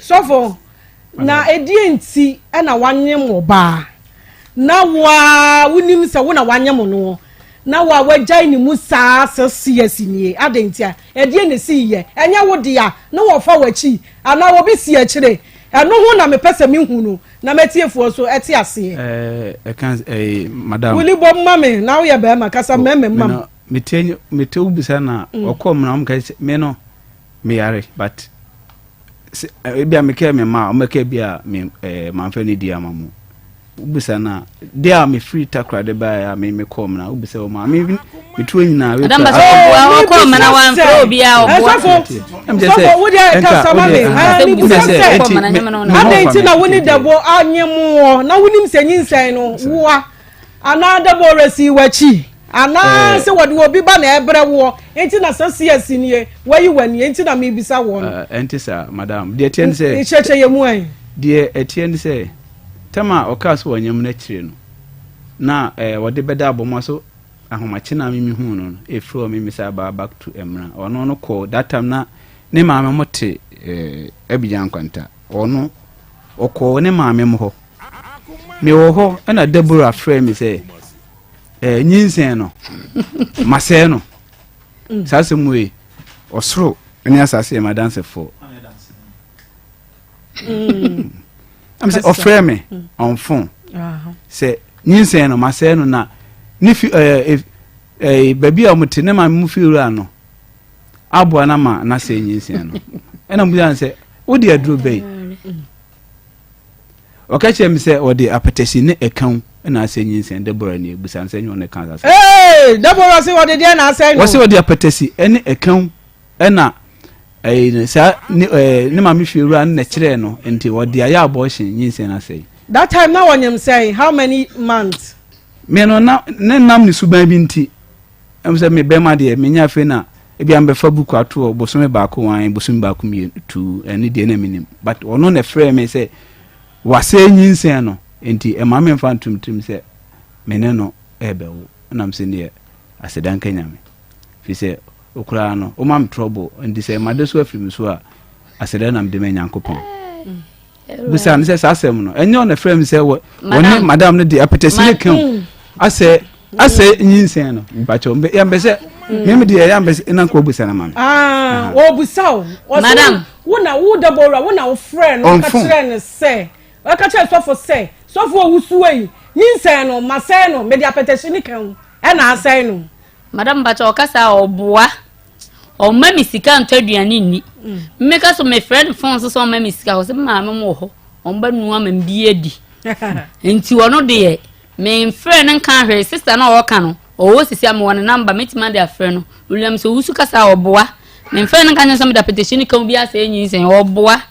Sɔfo, na ɛdeɛ nti na wanyem ɔbaa na wo ara wonim sɛ wo na wanyem no na wo a wagyae ne mu saa 6 years nie? Adɛn nti a? Ɛdeɛ na ɛsii yɛ? Ɛnyɛ wo dea na wɔfa w'akyi anaa obi si akyire? Ɛno ho na mepɛ sɛ mehu no na matiefoɔ so ɛte aseɛ. Ɛka madam. Wuli bɔ mma me na woyɛ bɛrima kasa mmarima mma m. Mete mete wo bisa na ɔkɔ mu na ɔmo ka sɛ me no meyare, but ebi a mekɛ me ma ɔmɛkɛ bi a me mamfɛ ne di ama mu. Wobisa na de a mefiri Takoradi baeɛ a me mekɔɔ mu na wobisa wɔ mu a me metuo nyinaa. Adam basa ɔboa, ɔkɔɔ mu na wamfrɛ obiara, ɔboa. Ɛsɔfo, sɔfo, wo deɛ kasa ma me. Mebisa sɛ adɛn nti na wo ne Dɛbo anyem wɔ na wonim sɛ nyinsɛn no woa, anaa Dɛbo resi w'akyi, anaa sɛ wɔde obi ba na ɛbrɛ woɔ nti na 6 years nie wayi w'ani nti na mebisa wɔ no? Ɛnte saa, madam. Deɛ ɛteɛ ne sɛ nkyerɛkyerɛ yɛ mu ɛ. Deɛ ɛteɛ ne sɛ tam a ɔkaa so wɔnyam no akyire no na wɔde bɛda abɔmmɔ so ahomakye na mimi hu no ɛfiri hɔ mimi sa ba back to Mmra. Ɔno no kɔ that time na ne maame mo te Abidjan Nkwanta. Ɔno ɔkɔɔ ne maame mo hɔ. Mewɔ hɔ ɛna Deborah frɛ me sɛ nyinsɛn no masɛɛ no. Saa asɛm wei, ɔsoro ne asase yɛ madansefoɔ. Ɛm sɛ ɔfrɛ me on phone sɛ nyinsɛn no masɛɛ no, na ne fi ɛɛ ɛɛ baabi a wɔte ne maame mu fi wura no aboa no ma n'asɛe nyinsɛn no. Ɛna mo bisa sɛ wode aduro bɛyi? Ɔka kyerɛ me sɛ ɔde apɛtɛsi ne ɛkaw ɛna asɛ nyinsɛn. Deborah ni, ebusa nsɛ nyɛ ɔne kan sase. Ee, Deborah sɛ wɔde deɛ na asɛe no. Wɔsɛ ɔde apɛtɛsi ɛne ɛkaw ɛna ɛyi saa ne ne maame fie wura no na kyerɛɛ no, nti wɔde ayɛ abortion, nyinsɛn asɛe. That time na wɔnyem sɛn? How many months? Me no na ne nam ne suban bi nti ɛm sɛ me bɛrima deɛ menya afei na ebi a mbɛfa buku ato hɔ bosome baako, wan bosome baako, mmienu, tu ɛne deɛ na menim, but ɔno na ɛfrɛ me sɛ wasɛe nyinsɛn no, nti ɛma me mfa ntom tirim sɛ me ne no ɛbɛwo. Ɛnam sɛ neɛ aseda nka Nyame firi sɛ okura no woma me trouble, nti sɛ made so afiri me so a, aseda nam de ma Nyankopɔn. Bisa no sɛ saa asɛm no ɛnyɛ ɔna frɛ me sɛ wɔne madam no de apɛtɛsi ne ka asɛ nyinsɛn no. Mpakyɛw, yɛmpɛ sɛ meme deɛ yɛmpɛ sɛ na nka ɔbusa no ma me. Ɔbusa o. Madam. Wo na wo Deborah, wo na wo frɛ no ka kyerɛ no sɛ ɔka kyerɛ sɔfo sɛ sɔfo owusuo yi nyinsɛn no masɛe no, mede apɛtɛsi ne ka ho ɛna asɛe no? Madam Bakyɛ, ɔkasa a ɔboa, ɔma me sika ntɔ aduane nni. Mmeka so mefrɛ no phone so sɛ ɔma me sika, ɔsɛ maame mu wɔ hɔ, ɔmba nua ma bi adi. Nti ɔno deɛ memfrɛ no nka hwee. Sister no a ɔka no ɔwɔ sisi a mewɔ ne number, mɛtumi ade afrɛ no. William sɛ owusu kasa a ɔboa, memfrɛ no nka nyɛ sɛ mede apɛtɛhyɛ no ka bi asɛ nyinsɛn, ɔboa.